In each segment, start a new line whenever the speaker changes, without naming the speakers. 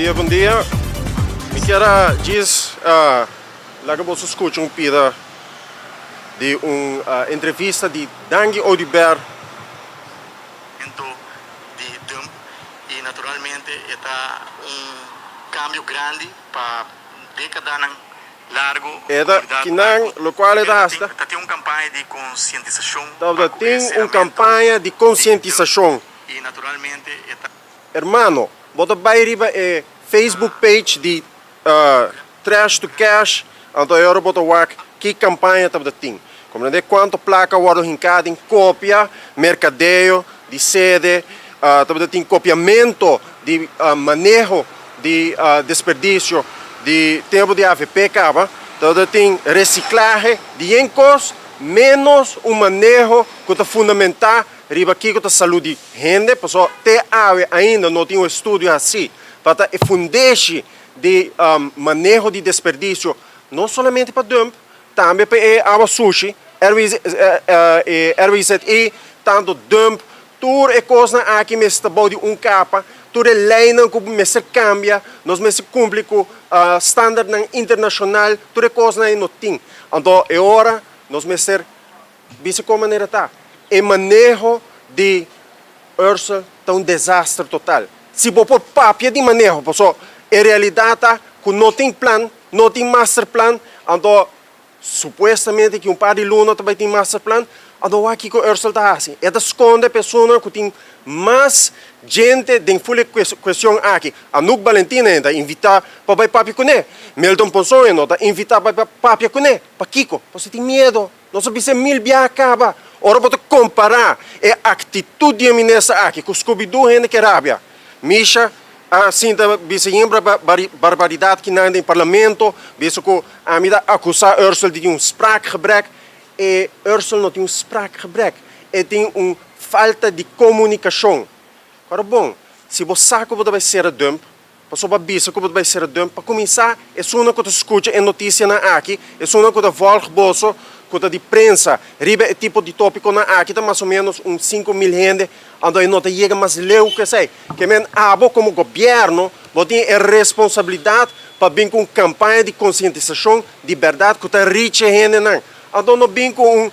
dia, bon dia. Mi kier a djis laga boso scucha un pida di un entrevista di Dangui Oduber.
Mento di dump y naturalmente e ta un cambio grandi pa decadanan largo
E ta
comunidad
kinan
cu
locual e ta
ta
hasta.
tin ta tin un campaña di concientisacion pa
Tabata
cu e
tin un
ceramento
campaña di
di dump
concientisacion.
y naturalmente e ta.
Hermano, bo ta bay riba e Facebook page di Trash to Cash, anto e ora bo ta wak ki campaña tabata tin. Comprende cuanto placa a wordo hinca den copia, mercadeo di sede, tabata tin copiamento di maneho di desperdicio di tempo di avp caba, tabata tin reciclahe di yen cos menos un maneho cu ta fundamenta riba kico ta salud di hende, pasobra te awe ainda no tin un estudio haci pa ta e fundeshi di maneho di desperdicio, no solamente pa dump, tambe pa e awa sushi, RWZI, tanto dump, tur e cosnan aki mester ta bou di un capa, tur e leynan cu mester cambia, nos mester cumpli cu standardnan internacional, tur e cosnan ei no tin. Anto e ora nos mester Bisa kon manera ta. E maneho di Ursel ta un desaster total. Si bo por papia di maneho, paso e realidat ta ku no tin plan, no tin masterplan, anto supuestamente ki un par di luna ta bai tin masterplan, anto wak kiko Ursel ta hasi? E ta skonde persona ku tin mas djente den ful e kuestion aki. Anouk Balentina e ta invitá pa bai papia kuné. Milton Ponson e no ta invitá pa bai papia kuné. Pakiko? Pasobra e tin miedo. Nos a bisa mil biaha kaba, ora bo ta kompará e aktitut di e minister aki ku Scooby-Doo hende ke rabia. Misha a sinta bisa yen barbaridat ki nan den parlamento, bisa ku ami ta akusá Ursel di tin un spraakgebrek. E Ursel no tin un spraakgebrek, e tin un falta di komunikashon. Ora bon, si bo sa ku bo ta bai sera dump, Pasobra bo a bisa ku bo ta bai sera dump. Pa kuminsá, esunnan ku ta skucha e notisianan aki, esunnan ku ta vòlg boso, ku ta di prensa riba e tipo di tópikonan aki ta mas o ménos un 5000 hende, anto e no ta yega mas leu ku esei. Ke men abo komo gobièrnu bo tin e responsabilidat pa bin ku un kampaña di konsientisashon di bèrdat ku ta richi e hendenan. Anto no bin ku un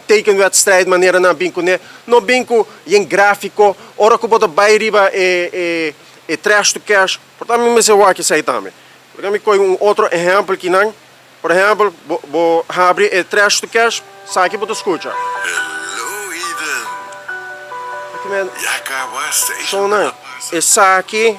tekenwedstrijd manera nan a bin kuné, no bin ku yen gráfiko ora ku bo ta bai riba e E trash to cash, por ta mi mester wak esei tambe. Laga mi koy un otro ehempel kinan. Por ehempel, bo bo habri e trash to cash, saki bo ta skucha.
Hello Eden.
Aki men
Ya caba seis
shownan, esaki,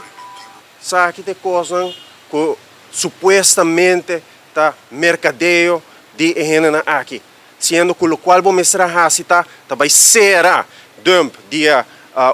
esaki ta e kosnan ku supuestamente ta merkadeo di e hendenan aki. Siendo ku lokual bo mester a hasi ta ta bai sera dump dia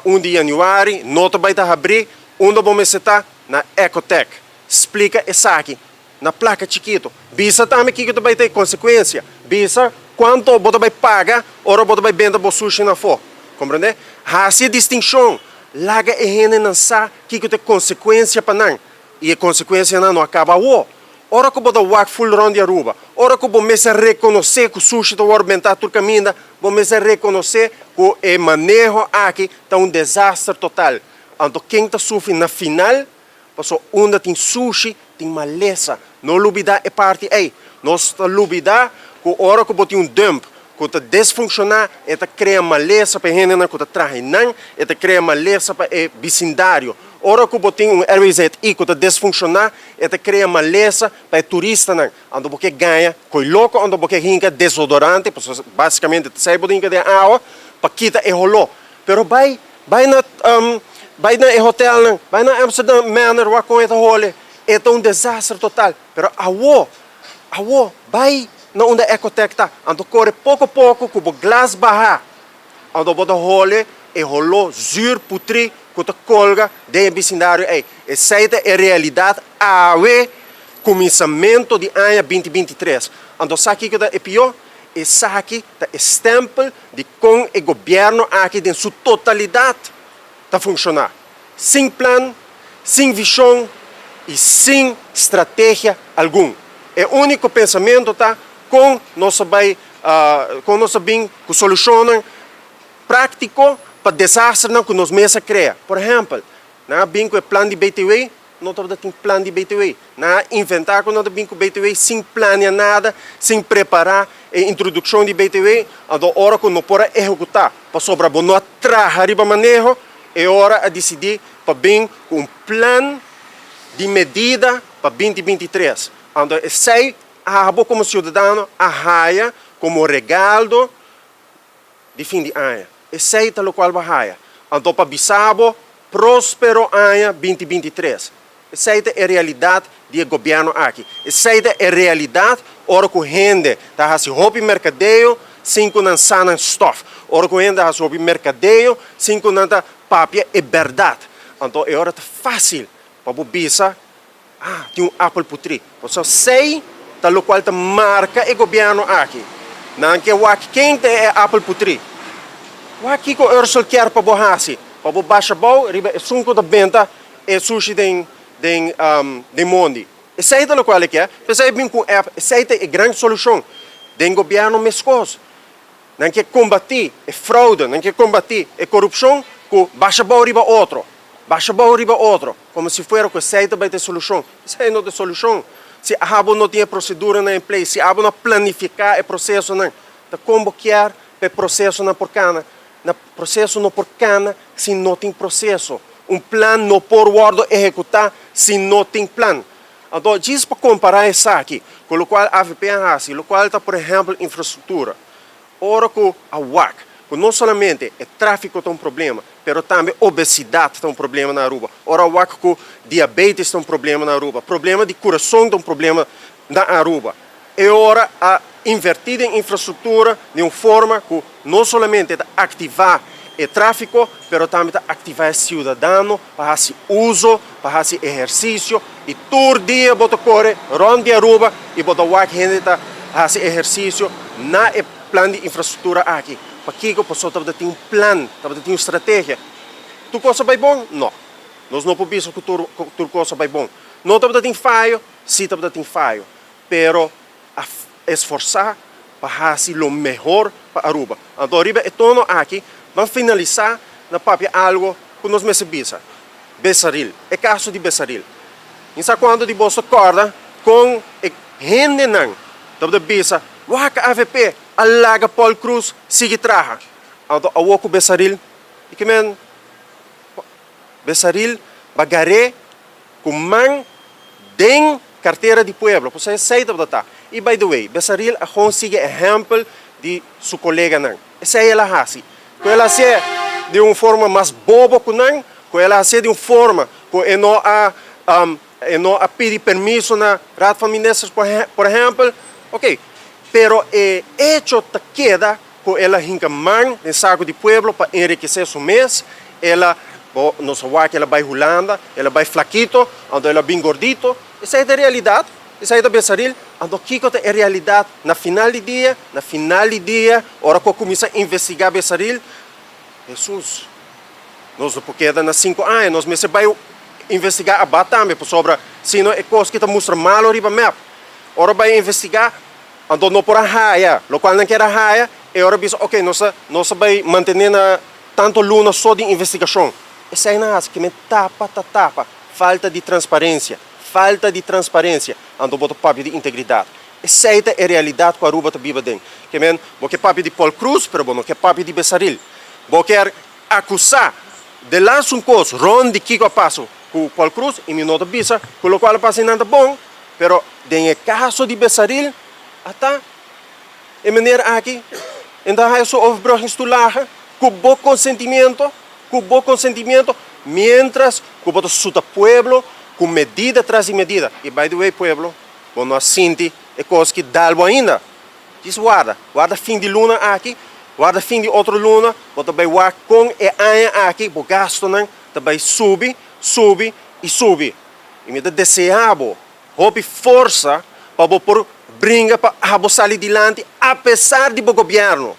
un di yanüari, no ta bai ta habrí, unda bo mester ta? Na Ecotech. Splika esaki na plaka chikito. Bisa tambe kiko ta bai ta e konsekuensia. Bisa kuanto bo ta bai paga ora bo ta bai benta bo sushi na afó. Komprendé? Hasi e distinshon. Laga e hendenan sa kiko ta e konsekuensia pa nan. I e konsekuensianan no a kaba awo. Ora ku bo ta wak ful rònt di Aruba, ora ku bo mester rekonosé ku sushi ta wòrdu bentá tur kaminda, bo mester rekonosé ku e maneho aki ta un desaster total. Anto ken ta sufri na final? Pasobra unda tin sushi tin malesa. No lubidá e parti ei. Nos ta lubidá ku ora ku bo tin un dump ku ta desfunshoná, e ta krea malesa pa e hendenan ku ta traha einan, e ta krea malesa pa e bisindario. Ora ku bo tin un RWZI ku ta desfunshoná, e ta krea malesa pa e turistanan. Anto bo ke gaña koi loko, anto bo ke hinka desodorante, pasobra basikamente ta esei bo ta hinka den awa pa kita e holó. Pero bai, bai na, bai na e hotelnan, bai na Amsterdam Manor wak kon e ta hole, e ta un desaster total. Pero awo, awo, bai na unda Ecotec ta, anto kore poko poko ku bo glas baha. Anto bo ta hole e holó zuur putrí ku ta kolga den e bisindario ei. Esei ta e realidat awe, kuminsamentu di aña 2023. Anto sa kiko ta e pió? Esaki ta e stèmpel di kon e gobièrnu aki den su totalidat ta funshoná. Sin plan, sin vishon i sin strategia algun. E úniko pensamentu ta kon nos ta bai kon nos ta bin ku solushonnan práktiko pa desasternan ku nos mes a krea. Por ehèmpel, nan a bin ku e plan di BTW. no tabata tin plan di BTW. Nan a inventá ku nan ta bin ku BTW sin plania nada, sin prepará e introdukshon di BTW. Anto ora ku no por a ehekutá pasobra bo no a traha riba maneho, e ora a disidí pa bin ku un plan di medida pa 2023. Anto esei abo komo siudadano a haya komo regaldo di fin di aña. Esei ta lokual bo a haya. Anto pa bisa bo próspero aña 2023. Esei ta e realidat di e gobièrnu aki. Esei ta e realidat ora ku hende ta hasi hopi merkadeo sin ku nan sa nan stòf. Ora ku hende ta hasi hopi merkadeo sin ku nan ta papia e bèrdat. Anto e ora ta fásil pa bo bisa, Ah, tin un apel putrí. Pasobra esei ta lokual ta marka e gobièrnu aki. Nan ke wak ken ta e apel putrí. Wak kiko Ursel kier pa bo hasi, pa bo basha bou riba esun ku ta benta e sushi den den den mondi. Esei ta lokual e kier. P'esei e bin ku un app. Esei ta e gran solushon. Den gobièrnu meskos. Nan ke kombatí e fraude, nan ke kombatí e korupshon ku basha bou riba otro, basha bou riba otro, komo si fuera ku esei ta bai ta e solushon. Esei no ta e solushon. Si abo no tin e proseduranan en place, si abo no a planifiká e prosesonan, ta kon bo kier pa e prosesonan por kana? Na proseso no por kana si no tin proseso. Un plan no por wòrdu ehekutá si no tin plan. Anto djis pa kompará esaki ku lokual avp a hasi, lokual ta por ehèmpel infrastruktura, ora ku a wak ku no solamente e tráfiko ta un problema, pero tambe obesidat ta un problema na Aruba, ora a wak ku diabetes ta un problema na Aruba, problema di kurason ta un problema na Aruba, e ora a invertí den infrastruktura di un forma ku no solamente ta aktivá e tráfiko, pero tambe ta aktivá e siudadano pa hasi uso, pa hasi ehersisio i tur dia bo ta kore rònt di Aruba i bo ta wak hende ta hasi ehersisio na e plan di infrastruktura aki. Pakiko? Pasobra tabata tin un plan, tabata tin un strategia. Tur kos a bai bon? No. Nos no por bisa ku tur tur kos a bai bon. No tabata tin fayo? Sí tabata tin fayo. Pero a esforsá pa hasi lo mehor pa Aruba. Anto riba e tono aki ban finalisá na papia algo ku nos mester bisa. Besaril, e kaso di Besaril. Mi sa kuantu di boso ta kòrda kon e hendenan tabata bisa, Wak avp a laga Paul Croes sigui traha. Anto awor ku Besaril, i ke men Besaril bagar'é Ku man den kartera di pueblo, pasobra esei tabata ta. I by the way, Besaril a gewoon sigui ehèmpel di su koleganan. Esei el a hasi. Ku el a hasié di un forma mas bobo ku nan, ku el a hasié di un forma ku e no a e no a pidi permiso na Raad van Ministers por ehèmpel. Oké, pero e echo ta keda Ku el a hinka man den saku di pueblo pa enrikesé su mes, el a, bo nos a wak el a bai Hulanda, el a bai flakito, anto el a bin gordito. Esei ta e realidat, esei ta Besaril. Anto kiko ta e realidat na final di dia? Na final di dia, ora ku a kuminsá investigá Besaril, Hesus, nos no por keda na sinku aña, nos mester bai investigá Abat tambe, pasobra sino e kos ki ta mustra malo riba map. Ora bai investigá, Anto no por a haya locual nan kier a haya, e ora bisa ok nos a nos a bay mantene na tanto luna so di investigacion. Esey nan haci kimen tapa ta tapa, falta di transparencia, falta di transparencia, anto bo ta papia di integridad. Esey ta e realidad cu Aruba ta biba den. Kimen bo ke papia di Paul Croes pero bo no ke papia di Besaril. Bo kier acusa de las un cos rond di kico a pasa cu Paul Croes y mi no ta bisa cu locual a pasa y nan ta bon, Pero den e kaso di Besaril a ta e meneer aki en ta haya su overbruggingstoelage ku bo konsentimiento, ku bo konsentimiento, mientras ku bo ta suta pueblo ku medida tras di medida. I by the way pueblo, bo no a sinti e kos ki dal bo ainda. Djis warda, warda fin di luna aki, warda fin di otro luna, bo ta bai wak kon e aña aki bo gastonan ta bai subi, subi i subi. I mi ta deseá bo hopi forsa pa bo por bringa pa abo sali dilanti apesar di bo gobièrnu.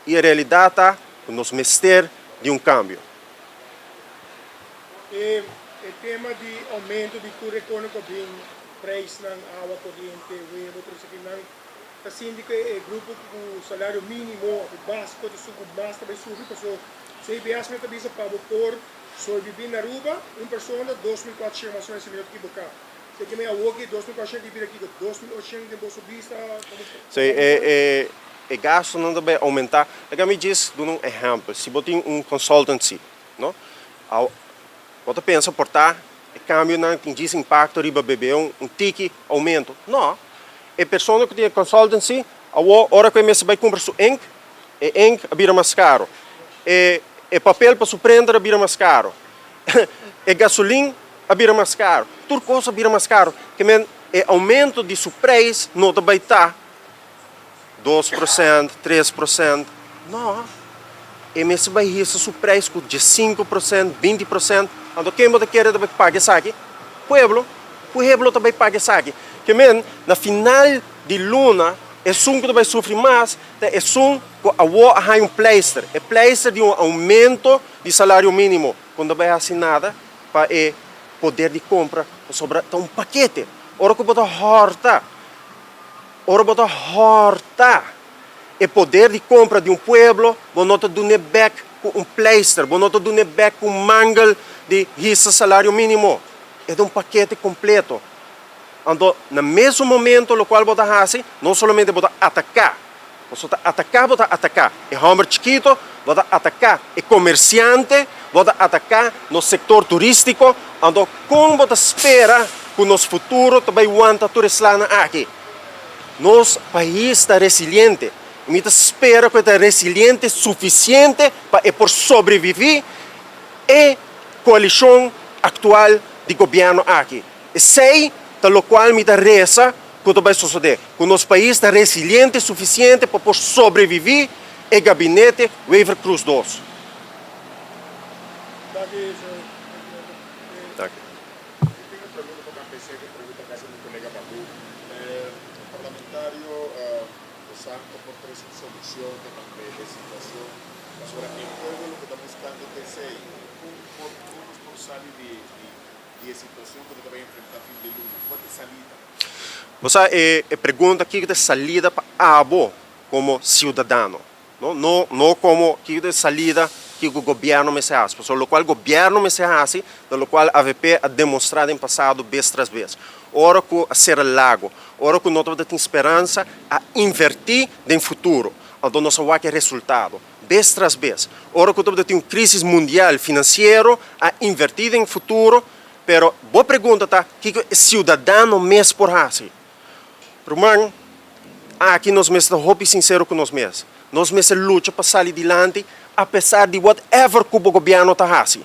I e realidat ta ku nos mester di un kambio.
E tema di oumento di tur ekoniko bin, preisnan, awa, koriente, webo, tur esakinan, ta sinti ku e grupo ku salario minimo òf e básiko ta esun ku mas ta bai sufri pasobra CBS mester bisa pa bo por. Sobrevivi na Aruba, un persona, 2400 mas o menos, si mi no ta ekiboká. Esei ke mi awoki, 2400 di bira kiko? 2800 den boso bista? Komo
Sí, e gastonan ta bai oumentá. Laga mi djis duna un ehèmpel. Si bo tin un consultancy, no? Aw, bo ta pensa por ta e kambionan tin djis impakto riba bebe un tiki oumento. No. E persona ku tin e consultancy, awo ora ku e mester bai kumpra su ink, e ink a bira mas karo. E papel pa su printer a bira mas karo. E gasolin a bira mas karo. Tur kos a bira mas karo. Ke men e oumento di su preis no ta bai ta 2%, 3%. No. E mester bai hisa su preis ku 15%, 20%. Anto ken bo ta kere ta bai paga esaki? Pueblo. Pueblo ta bai paga esaki. Ke men na final di luna esun ku ta bai sufri mas ta esun ku awor a haña un pleister. E pleister di un oumento di salario mínimo ku no ta bai hasi nada pa e poder di kompra pasobra ta un pakete. Ora ku bo ta hòrta, ora bo ta hòrta e poder di kompra di un pueblo, bo no ta dun'é bèk ku un pleister, bo no ta dun'é bèk ku un mangel di hisa salario mínimo. E ta un pakete kompleto. Anto na mesun momento lokual bo ta hasi, no solamente bo ta ataká, Boso ta ataká, bo ta ataká e hòmber chikito, bo ta ataká e komersiante, bo ta ataká nos sektor turístiko. Anto kon bo ta spera ku nos futuro ta bai wanta tur e slanan aki? Nos pais ta resiliente i mi ta spera ku e ta resiliente sufisiente pa e por sobreviví e koalishon aktual di gobièrnu aki. Esei ta lokual mi ta resa ku ta bai sosodé, ku nos pais ta resiliente sufisiente pa por sobreviví e gabinete Wever-Croes dos.
Danki, señor presidente.
Danki.
Mi tin un pregunta pa KPC, ku pregunta kasi mi kolega Babu. Parlamentario Dos Santos por trese un solushon tokante e situashon, pasobra e pueblo loke ta buskando ta esei, kon por kon nos por sali di di e situacion cu bo ta bay enfrenta fin di luna? Cua ta e salida?
Bo sa e pregunta kiko ta e salida pa abo como ciudadano, no? No, no como kiko ta e salida kiko gobierno mester haci, pasobra locual gobierno mester haci ta locual avp a demostra den pasado bes tras bes. Ora cu a cera lago, ora cu no tabata tin speransa, a inverti den futuro, anto nos a wak e resultado. Bes tras bes, ora ku tabata tin un krísis mundial finansiero a invertí den futuro, pero bo pregunta ta kiko e siudadano mes por hasi? Ruman, aki nos mester ta hopi sinsero ku nos mes. Nos mester lucha pa sali dilanti apesar di whatever ku bo gobièrnu ta hasi.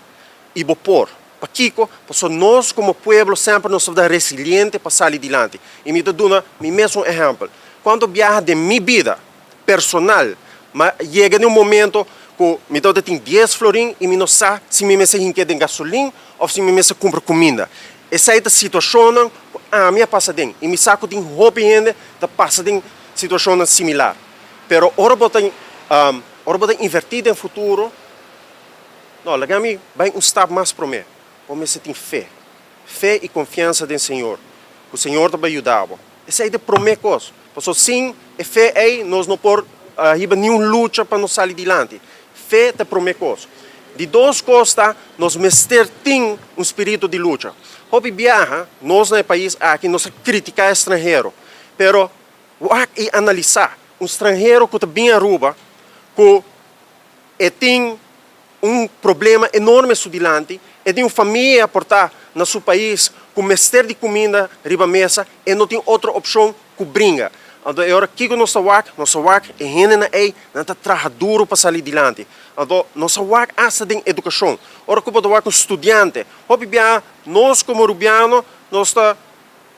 I bo por. Pakiko? Pasobra nos komo pueblo semper nos tabata resiliente pa sali dilanti. I mi ta duna mi mes un ehèmpel. Kuantu biaha den mi bida personal, ma yega den un momento ku mi tabata tin dies florin i mi no sa si mi mester hink'é den gasolin òf si mi mester kumpra kuminda. Esei ta situashonnan ku ami a pasa den i mi sa ku tin hopi hende ta pasa den situashonnan similar. Pero ora bo ta ora bo ta invertí den futuro, no, laga mi bai un stap mas promé, bo mester tin fe, fe i konfiansa den Señor, ku Señor ta bai yuda bo. Esei ta e promé kos. Pasobra sin e fe ei nos no por hiba niun lucha pa nos sali dilanti. Fe ta e promé kos. Di dos kos ta nos mester tin un spiritu di lucha. Hopi biaha nos na e pais aki nos a kritiká e stranhero, pero wak i analisá un stranhero ku ta bin Aruba ku e tin un problema enorme su dilanti, e tin un famia por ta na su pais ku mester di kuminda riba mesa, e no tin otro opshon ku bringa. Anto e ora kiko nos ta wak? Nos ta wak e hendenan ei, nan ta traha duru pa sali dilanti. Anto nos ta wak asta den edukashon. Ora ku bo ta wak un studiante, hopi biaha nos komo rubiano nos ta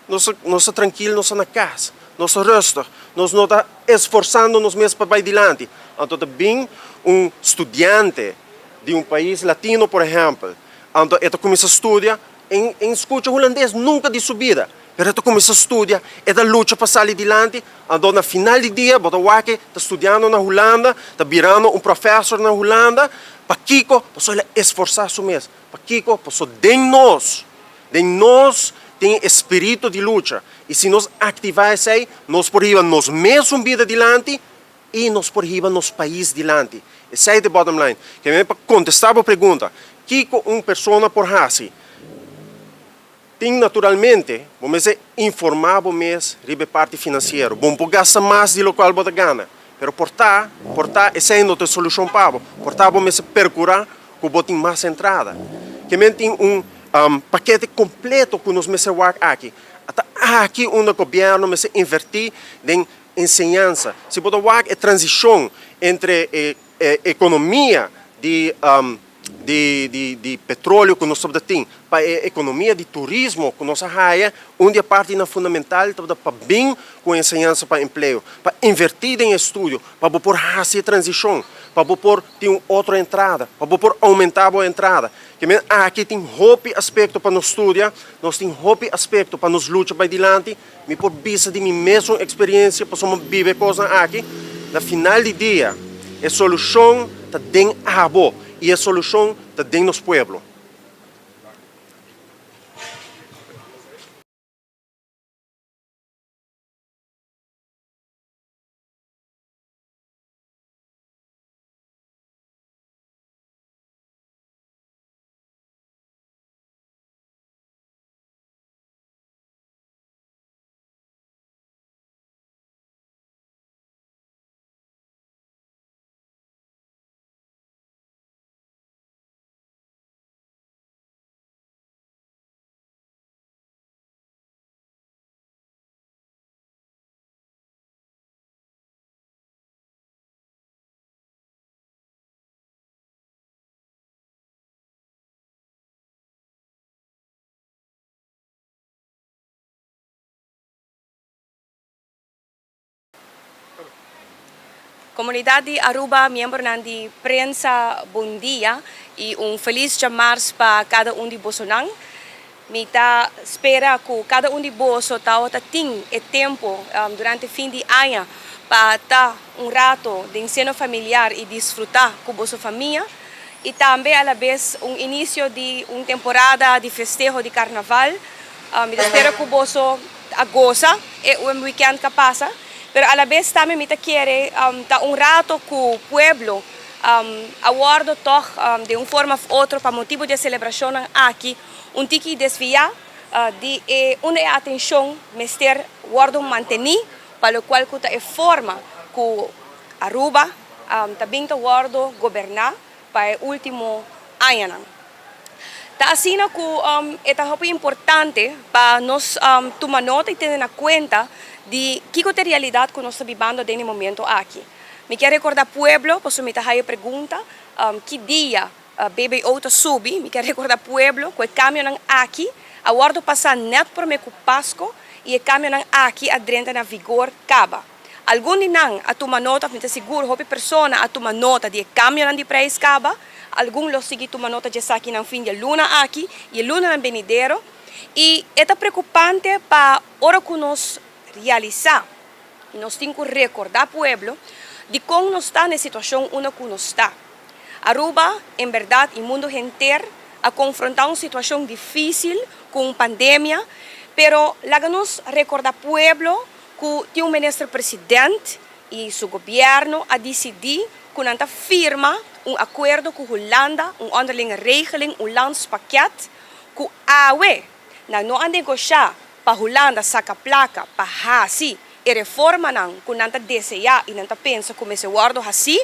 Nos nos ta trankil, nos ta na kas, nos ta rustig, nos no ta esforsando nos mes pa bai dilanti. Anto ta bin un studiante di un pais latino por ehèmpel, anto e ta kuminsá studia, e e skucha hulandes nunka di su bida, pero e ta kuminsá studia, e ta lucha pa sali dilanti, anto na final di dia bo ta wak e ta studiando na Hulanda, ta birando un profèsor na Hulanda, pakiko? Pasobra el a esforsá su mes. Pakiko? Pasobra den nos. Den nos tin e spiritu di lucha, i si nos aktivá esei, nos por hiba nos mesun bida dilanti i nos por hiba nos pais dilanti. Esei ta e bottom line. Ke mi pa kontestá bo pregunta, Kiko un persona por hasi? Tin naturalmente, bo mester informá bo mes riba e parti finansiero. Bo no por gasta mas di lokual bo ta gana. Pero por ta, por ta esei no ta e solushon pa bo. Por ta bo mester perkurá ku bo tin mas entrada. Ke men tin un pakete kompleto ku nos mester wak aki. Ta aki unda gobièrnu mester invertí den enseñansa. Si bo ta wak e transishon entre e ekonomia di di di di petroleo ku nos tabata tin pa e ekonomia di turismo ku nos a haya, un di e partinan fundamental tabata pa bin ku enseñansa pa empleo, pa invertí den estudio, pa bo por hasi e transishon, pa bo por tin un otro entrada, pa bo por oumentá bo entrada. Ke men aki tin hopi aspekto pa nos studia, nos tin hopi aspekto pa nos lucha bai dilanti. Mi por bisa di mi mesun eksperensia pasobra mi biba e kosnan aki, na final di dia e solushon ta den abo i e solushon ta den nos pueblo.
Comunidad di Aruba, miembronan di prensa bon dia y un feliz djamars pa cada un di bosonan. Mi ta spera cu cada un di boso tawata tin e tempo durante fin di aña pa ta un rato den seno familiar y disfruta cu boso famia y tambe a la bes un inicio di un temporada di festeho di carnaval. Mi ta spera cu boso a goza e un weekend cu a pasa, pero a la bes tambe mi ta kere ta un rato cu pueblo a wordo tog den un forma of otro pa motibo di e celebracionnan aki un tiki desvia di e unda e atencion mester wordo manteni pa locual cu ta e forma cu Aruba ta bin ta wordo goberna pa e ultimo añanan. Ta asina cu e ta hopi importante pa nos tuma nota y tene na cuenta di kico ta e realidad cu nos ta bibando den e momento aki. Mi kier recorda pueblo, pasobra mi ta haya pregunta ki dia BBO ta subi, mi kier recorda pueblo cu e cambionan aki a wordo pasa net prome cu Pasco y e cambionan aki a drenta na vigor caba. Algun di nan a tuma nota, of mi ta sigur hopi persona a tuma nota di e kambionan di preis kaba. Algun lo sigui tuma nota dje esakinan fin di e luna aki i e lunanan benidero. I e ta preokupante pa ora ku nos realisá i nos tin ku rekordá pueblo dikon nos ta na e situashon unda ku nos ta. Aruba, en bèrdat i mundu henter a konfrontá un situashon difísil ku un pandemia, pero laga nos rekordá pueblo ku tin un minister president i su gobièrnu a disidí ku nan ta firma un akuerdo ku Hulanda, un onderlinge regeling, un landspakket, ku awe nan no a negoshá pa Hulanda saka plaka pa hasi e reformanan ku nan ta deseá i nan ta pensa ku mester wòrdu hasí,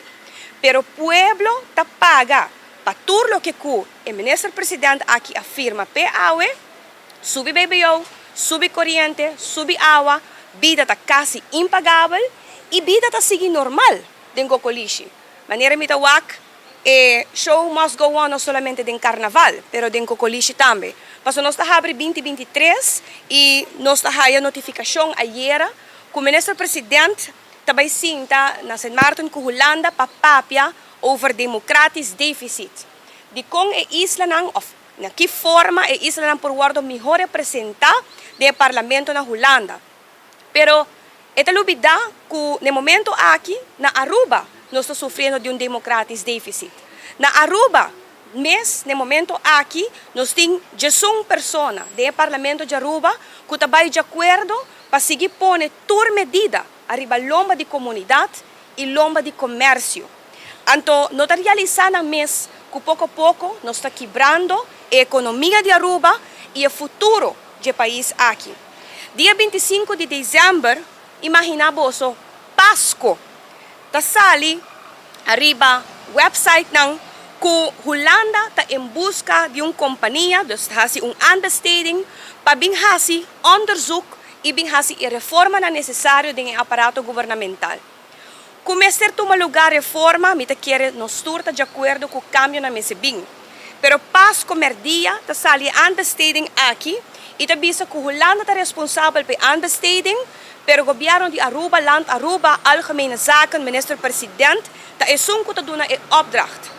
pero pueblo ta paga pa tur loke ku e minister president aki a firma p'e awe. Subi BBO, subi koriente, subi awa, bida ta kasi impagabel i bida ta sigui normal den Cocolishi. Manera mi ta wak, e show must go on no solamente den Carnaval, pero den Cocolishi tambe. Pasobra nos ta habri binti 23 i nos ta haya notifikashon ayera ku Minister President ta bai sinta na Sint Maarten ku Hulanda pa papia over democratisch deficit. Dikon e islanan òf Na ki forma e islanan por wordo miho representa den e parlamento na Hulanda. Pero e ta lubida cu na e momento aki na Aruba nos ta sufriendo di un democratisch deficit. Na Aruba mes na e momento aki nos tin djesun persona den e parlamento di Aruba cu ta bay di acuerdo pa sigui pone tur medida ariba lomba di comunidad y lomba di comercio. Anto no ta realisa nan mes. ku poko poko nos ta kibrando e ekonomia di Aruba i e futuro dje pais aki. Dia 25 di desèmber, imaginá boso, Pasko ta sali ariba websitenan ku Hulanda ta en buska di un kompania, dus ta hasi un aanbesteding pa bin hasi onderzoek i bin hasi e reformanan nesesario den e aparato gubernamental. Ku mester tuma lugá reforma, mi ta kere nos tur ta djakuerdo ku kambionan mester bin. Pero Pasko mèrdia ta sali e aanbesteding aki i ta bisa ku Hulanda ta responsabel pa e aanbesteding, pero gobièrnu di Aruba, Land Aruba, Algemene Zaken, Minister President, ta esun ku ta duna e opdracht.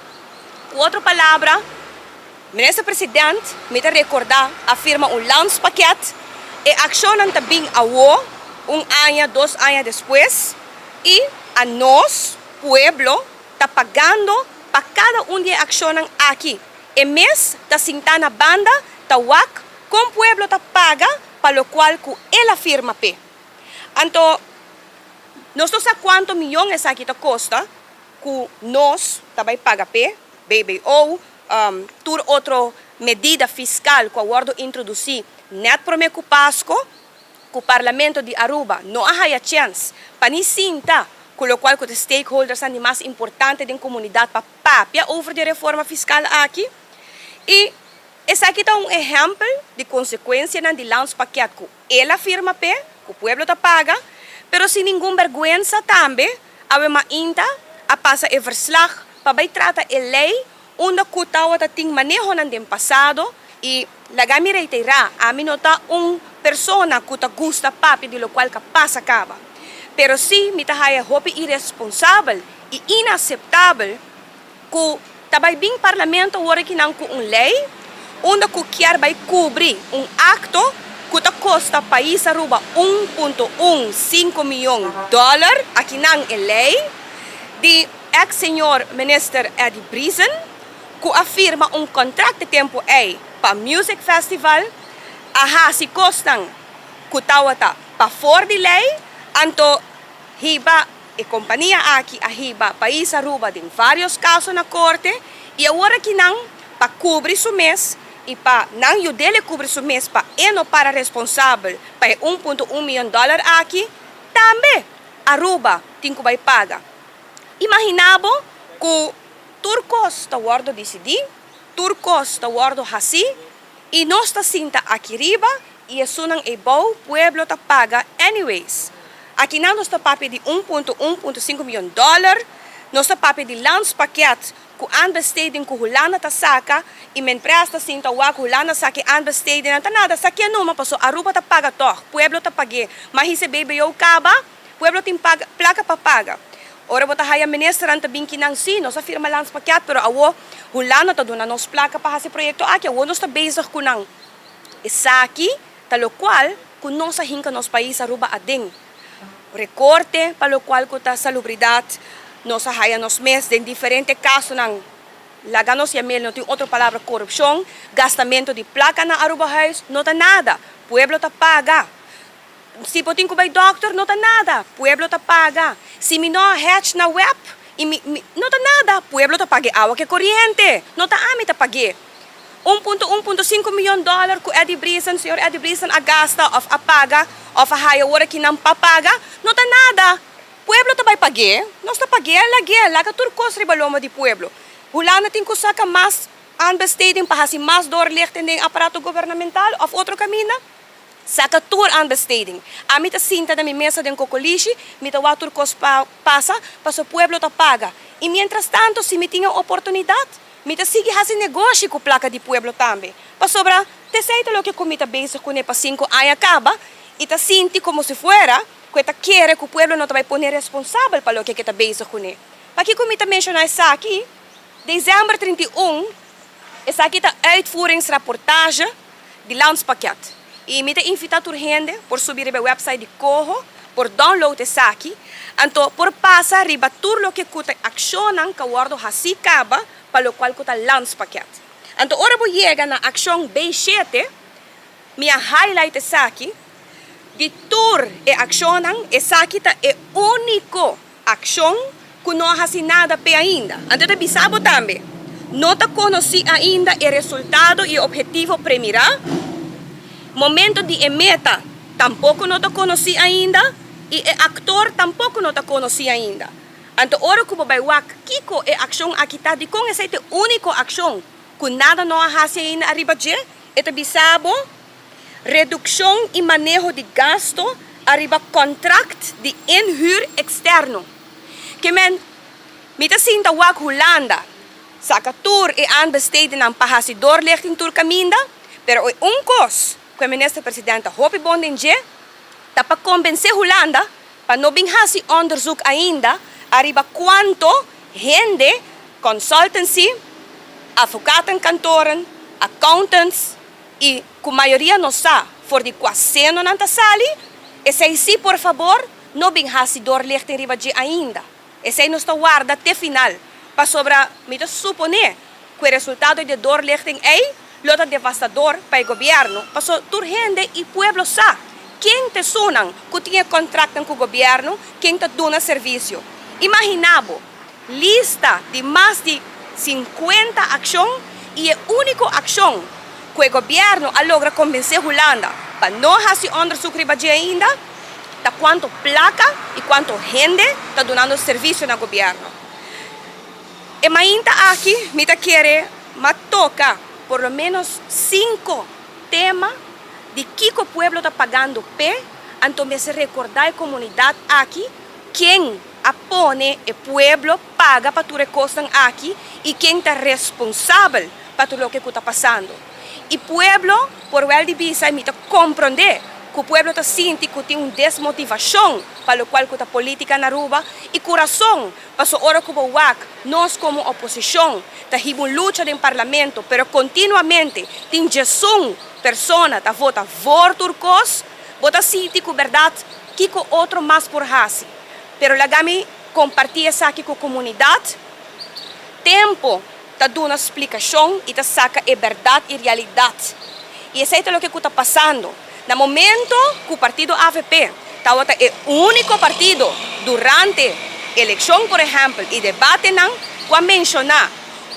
Ku otro palabra, Minister President, mi ta rekordá, a firma un landspakket. E akshonnan ta bin awo, un aña, dos aña despues, i anos, pueblo, ta pagando pa kada un di e akshonnan aki. E mes ta sintá na banda ta wak kon pueblo ta paga pa lokual ku el a firma p'e. Anto, nos no sa kuantu miyon esaki ta kosta ku nos ta bai paga p'e, BBO, tur otro medida fiskal ku a wòrdu introdusí nèt promé ku Pasko, ku Parlamento di Aruba no a haya chèns pa ni sinta ku lokual ku ta stakeholdersnan di mas importante den komunidat pa papia over di e reforma fiskal aki. I esaki ta un ehèmpel di konsekuensianan di landspakket ku el a firma p'e, ku pueblo ta paga, pero sin ningun bèrgwensa tambe awe mainta a pasa e verslag pa bai trata e lei unda ku tawata tin manehonan den pasado i laga mi reiterá, ami no ta un persona ku ta gusta papia di lokual ka pasa kaba, pero sí mi ta haya hopi iresponsabel i inaseptabel ku ta bai bin Parlamento awor akinan ku un lei unda ku kier bai kubri un akto ku ta kosta pais Aruba 1.15 miyon dòler, akinan e lei di eks señor Minister Eddie Briesen ku a firma un kontrakt e tempu ei pa Music Festival a hasi kosnan ku tawata pafor di lei, anto hiba E kompania aki a hiba pais Aruba den varios kaso na korte i awor aki nan pa kubri su mes i pa nan yud'el e kubri su mes pa e no para responsabel pa e 1.1 miyon dòler aki, tambe Aruba tin ku bai paga. Imaginá bo ku tur kos ta wòrdu disidí, tur kos ta wòrdu hasí i nos ta sinta aki riba I esunnan ei bou pueblo ta paga anyways. Akinan nos ta papia di 1.1.5 miyon dollar, nos ta papia di landspakket ku aanbesteding ku Hulanda ta saka i men pres ta sinta wak Hulanda saka e aanbestedingnan ta nada sakia numa paso Aruba ta paga tog, pueblo ta pag'é. Ma hise BBO kaba, pueblo tin paga plaka pa paga. Ora bo ta haya ministernan ta bin kinan si nos a firma landspakket pero awo Hulanda ta duna nos plaka pa hasi e proyekto aki awo nos ta bezig ku nan. Esaki ta locual cu nos a hinca nos pais Aruba aden. Recorte pa locual cu ta salubridad, nos a haya nos mes den diferente casonan, laga nos yam'el, no tin otro palabra, corupcion, gastamento di placa na Arubahuis, no ta nada, pueblo ta paga. Si bo tin cu bay dokter, no ta nada, pueblo ta paga. Si mi no a hatch na web, y mi, mi, no ta nada, pueblo ta paga e awa cu e coriente, no ta ami ta pag'e. 1.1.5 miyon dòler ku Eddie Briesen, señor Eddie Briesen a gasta òf a paga òf a haya ora ki nan pa paga, no ta nada. Pueblo ta bai pag'é, nos ta pag'é, lag'é, laga tur kos riba lomba di pueblo. Hulanda tin ku saka mas aanbesteding pa hasi mas doorlichting den aparato gubernamental òf otro kaminda. Saka tur aanbesteding. Ami ta sinta na mi mesa den kokolishi, mi ta wak tur kos pa pasa, paso pueblo ta paga. I mientrastanto si mi tin e oportunidat, Mi ta sigui hasi negoshi ku plaka di pueblo tambe, pasobra t'esei ta loke ku mi ta bezig kuné pa sinku aña kaba i ta sinti komo si fuera ku e ta kere ku pueblo no ta bai pone responsabel pa loke ku e ta bezig kuné. Pakiko mi ta menshoná esaki? Desèmber 31, esaki ta uitvoeringsrapportage di Landspakket i mi ta invitá tur hende por subi riba e website di Coho por download esaki, anto por pasa riba tur loke ku ta akshonnan ka wòrdu hasí kaba pa lokual ku ta Landspakket. Anto ora bo yega na akshon B7, mi a highlight esaki, di tur e akshonnan esaki ta e úniko akshon ku no a hasi nada p'e ainda. Anto e ta bisa bo tambe. No ta konosí ainda e resultado i ophetivo premirá. Momento di e meta tampoko no ta konosí ainda i e aktor tampoko no ta konosí ainda. Anto ora ku bo bai wak kiko e akshon aki ta, dikon esei ta e úniko akshon ku nada no a hasi ainda ariba dje, e ta bisa bo, Redukshon i maneho di gasto ariba kontrakt di inhuur eksterno. Ke men, mi ta sinta wak Hulanda saka tur e aanbestedenan pa hasi doorlichting tur kaminda, pero e un kos ku e minister president ta hopi bon den dje ta pa kombensé Hulanda pa no bin hasi onderzoek ainda ariba kuanto hende, consultancy, advocatenkantoren, accountants i ku mayoria no sa for di kua seno nan ta sali, esei sí por fabor no bin hasi doorlichting riba dje ainda. Esei nos ta warda te final, pasobra mi ta suponé ku e resultado di e doorlichting ei lo ta devastador pa e gobièrnu, paso tur hende i pueblo sa ken ta esunnan ku tin e kontraktnan ku gobièrnu, ken ta duna servisio. Imaginá bo, lista di mas di 50 akshon i e úniko akshon ku e gobièrnu a logra kombensé Hulanda pa no hasi òndersuk riba dje ainda ta kuantu plaka i kuantu hende ta dunando servisio na gobièrnu. E mainta aki mi ta kere m'a toka por lo ménos sinku tema di kiko pueblo ta pagando p'e, anto mester rekordá e komunidat aki ken a pone e pueblo paga pa tur e kosnan aki i ken ta responsabel pa tur loke ku ta pasando. I pueblo por wèl di bisa i mi ta komprondé ku pueblo ta sinti ku tin un desmotivashon pa lokual ku ta politika na Aruba i ku rason paso ora ku bo wak nos komo oposishon ta hiba un lucha den parlamento pero kontinuamente tin djesun persona ta vota voor tur kos bo ta sinti ku bèrdat kiko otro mas por hasi. Pero laga mi kompartí esaki ku komunidat. Tempu ta duna splikashon i ta saka e bèrdat i realidat. I esei ta loke ku ta pasando. Na momento ku partido avp tabata e úniko partido durante elekshon por ehèmpel i debatenan ku a menshoná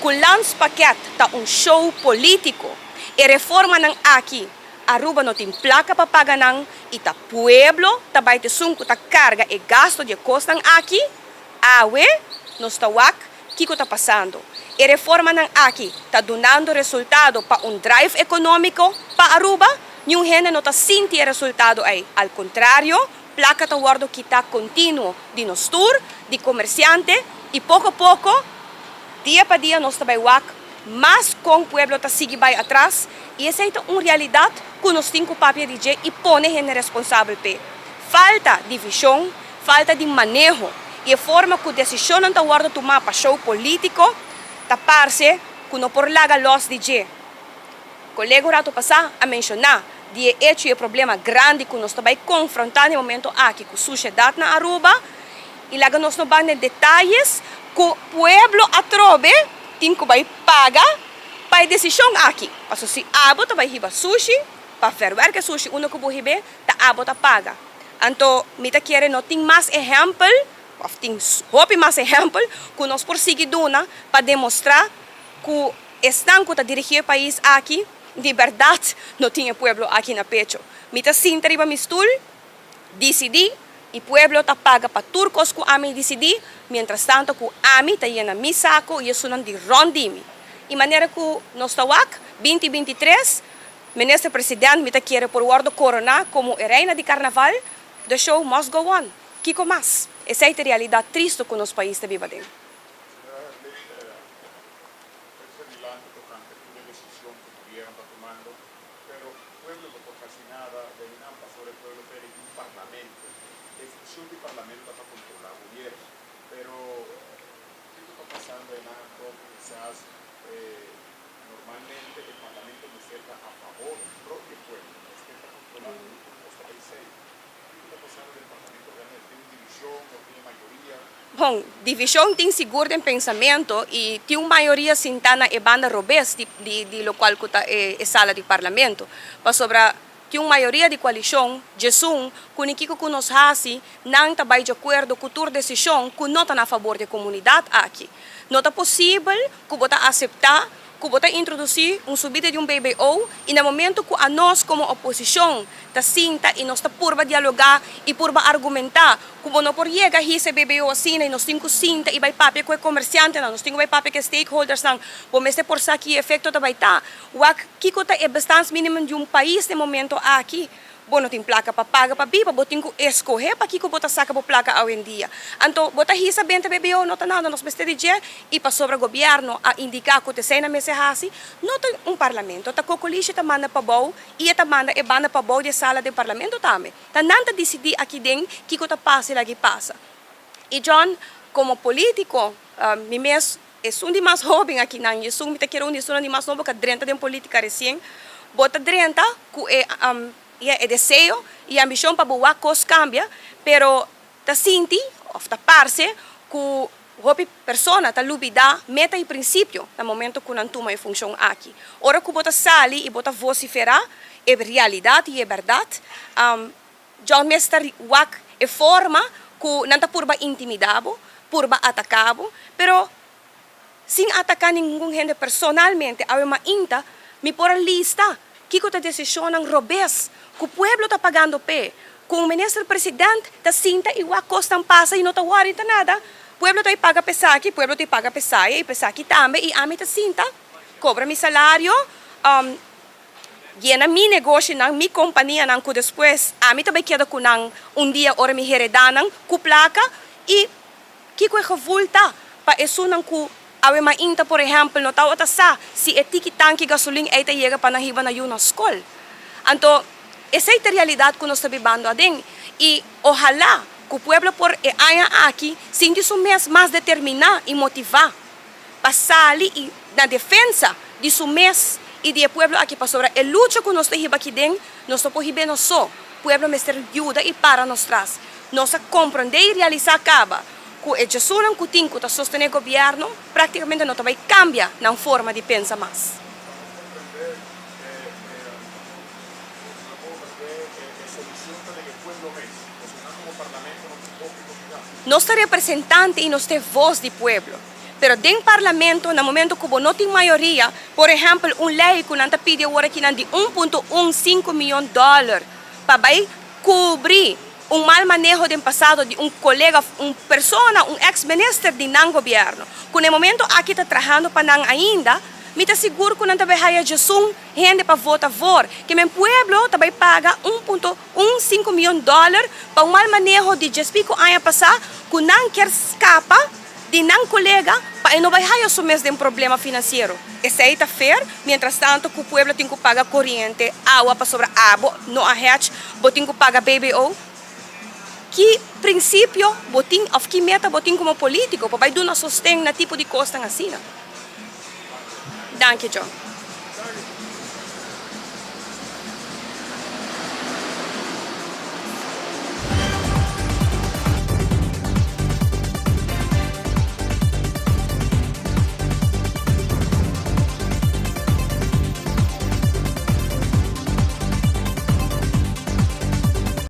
ku Landspakket ta un show polítiko, e reformanan aki Aruba no tin placa pa paga nan y ta pueblo ta bay t'esun cu ta carga e gasto di e cosnan aki, awe nos ta wak kico ta pasando. E reformanan aki ta dunando resultado pa un drive economico pa Aruba? Niun hende no ta sinti e resultado ey, al contrario placa ta wordo kita continuo di nos tur, di comerciante y poco poco dia pa dia nos ta bay wak mas con pueblo ta sigui bay atras y esey ta un realidad cu nos tin cu papia di dje y pone hende responsabel p'e. Falta di vision, falta di maneho y e forma cu decisionnan ta wordo tuma pa show politico ta parce cu no por laga los di dje. Colega un rato pasa a menciona di e hecho y e problema grandi cu nos ta bay confronta na e momento aki cu suciedad na Aruba y laga nos no ban den detayes cu pueblo atrobe tin cu bay paga pa e decision aki. Pasobra si abo ta bay hiba sushi, pa verwerk e sushi unda cu bo hib'e, ta abo ta paga. Anto mi ta kere no tin mas ehempel, of tin hopi mas ehempel, cu nos por sigui duna pa demostra cu esnan cu ta dirigi e pais aki di berdad no tin e pueblo aki na pecho. Mi ta sinta riba mi stoel, Disidí, i pueblo ta paga pa tur kos ku ami disidí, mientrastanto ku ami ta yena mi sako i esunnan di rònt di mi. I manera ku nos ta wak, binti 23, Minister President mi ta kere por wòrdu koroná komo e reina di karnaval, the show must go on. Kiko mas? Esei ta e realidat tristu ku nos pais ta biba den.
Señora Herley, Prensa dilanti tokante tur e desishon ku gobièrnu ta tumando. Pero pueblo no por haci nada, debe nan pasobra e pueblo ta elegi un parlamento. E funcion di parlamento ta pa controla gobierno. Pero kico ta pasando eynan anto cu kisas normalmente e parlamento mester ta a favor pro di e pueblo, mester ta controlando tur cos ta bay esey. Kico ta pasando den parlamento realmente? Tin un division o tin e mayoria?
Bon, divishon tin sigur den pensamentu i tin un mayoria sintá na e banda robes di di lokual ku ta e sala di parlamento. Pasobra Tin un mayoria di koalishon, djesun, ku ni kiko ku nos hasi, nan ta bai djakuerdo ku tur desishon ku no ta na fabor di e komunidat aki. No ta posibel ku bo ta aseptá ku bo ta introdusí un subida di un BBO i na momento ku anos komo oposishon ta sinta i nos ta purba dialogá i purba argumentá ku bo no por yega hisa e BBO asina i nos tin ku sinta i bai papia ku e komersiantenan, nos tin ku bai papia ku e stakeholdersnan, bo mester por sa ki efekto ta bai ta. Wak kiko ta e bestaansminimum di un pais na e momento aki. Bo no tin plaka pa paga pa biba, bo tin ku eskohé pa kiko bo ta saka bo plaka awendia. Anto, bo ta hisa benta BBO no ta nada, nos mester di dje, i pasobra gobièrnu a indiká ku ta esei nan mester hasi, no ta un parlamento, ta kokolishi ta manda pabou i e ta manda e banda pabou di e sala den parlamento tambe. Ta nan ta disidí aki den kiko ta pasa i lag'i pasa. I John, komo polítiko, mi mes Esun di mas hoben akinan i esun mi ta kere un di esunnan di mas nobo ku a drenta den politika resien, bo ta drenta ku e ya e deseo i ambishon pa bo wak kos kambia, pero ta sinti òf ta parse ku hopi persona ta lubidá meta i prinsipio na momento ku nan tuma e funshon aki. Ora ku bo ta sali i bo ta vosiferá e realidat i e bèrdat, John mester wak e forma ku nan ta purba intimidá bo, purba ataká bo, pero sin ataká ningun hende personalmente. Awe mainta mi por a lista kiko ta desishonnan robes ku pueblo ta pagando p'e, ku un minister president ta sinta i wak kosnan pasa i no ta wòri ta nada. Pueblo ta i paga p'esaki, pueblo ta i paga p'esaya i p'esaki tambe i ami ta sinta kobra mi salario. Yena mi negoshinan, mi kompanianan ku despues ami ta bai keda ku nan un dia ora mi heredá nan ku plaka. I kiko e gevoel ta pa esunnan ku awe mainta por ehèmpel no tabata sa si e tiki tanki gasolin ei ta yega pa nan hiba nan yu na skol. Anto esei ta e realidat ku nos ta bibando aden i ohalá ku pueblo por e aña aki sinti su mes mas determiná i motivá pa sali i na defensa di su mes i di e pueblo aki pasobra e lucha ku nos ta hiba aki den nos no por hib'é nos so, pueblo mester yuda i para nos tras. Nos a komprondé i realisá kaba ku e djesunan ku tin ku ta sostené gobièrnu praktikamente no ta bai kambia nan forma di pensa mas. Nos ta representante i nos ta e vos di pueblo. Pero den parlamento, na momento ku bo no tin mayoria, por ehèmpel un lei ku nan ta pidi awor akinan di un punto un sinku miyon dòler pa bai kubri un mal maneho den pasado di un kolega òf un persona, un eks minister di nan gobièrnu, ku na e momento aki ta trahando pa nan ainda, mi ta sigur ku nan ta bai haya djesun hende pa vota voor. Ke men pueblo ta bai paga un punto un sinku miyon dòler pa un mal maneho di djes pico aña pasá ku nan kier skapa di nan kolega pa e no bai haya su mes den problema finansiero. Esei ta fair? Mientras tanto ku pueblo tin ku paga koriente, awa pasobra abo no a hèch, bo tin ku paga BBO. Ki prinsipio bo tin òf ki meta bo tin komo polítiko pa bai duna sosten na tipo di kosnan asina? Danki John.